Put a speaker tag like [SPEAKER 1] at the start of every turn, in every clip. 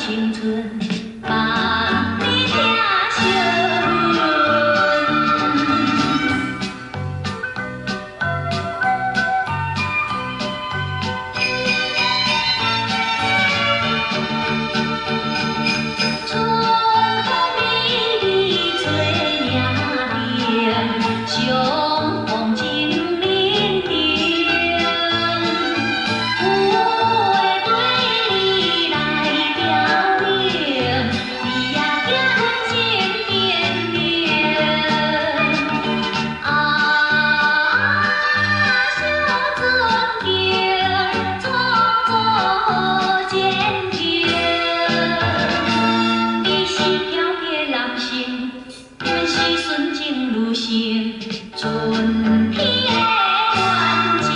[SPEAKER 1] 青春，放你疼惜阮。春风美丽做领灯，相逢情人定。有话对你來表明，你也驚阮情綿綿。啊，相尊敬，創造前程。你是飄逸的男性，阮是純情女性，春天的戀情。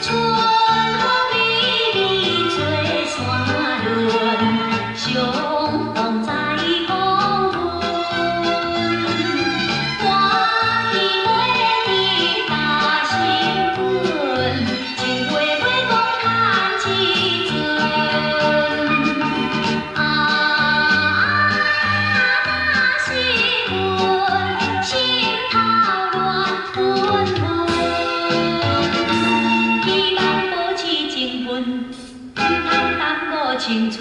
[SPEAKER 1] 春風美麗做山崙，相逢在黃昏。歡喜袂記大新聞，情話袂講趁一陣。啊，大新聞，心頭亂紛紛。希望保持情分，毋通耽誤青春。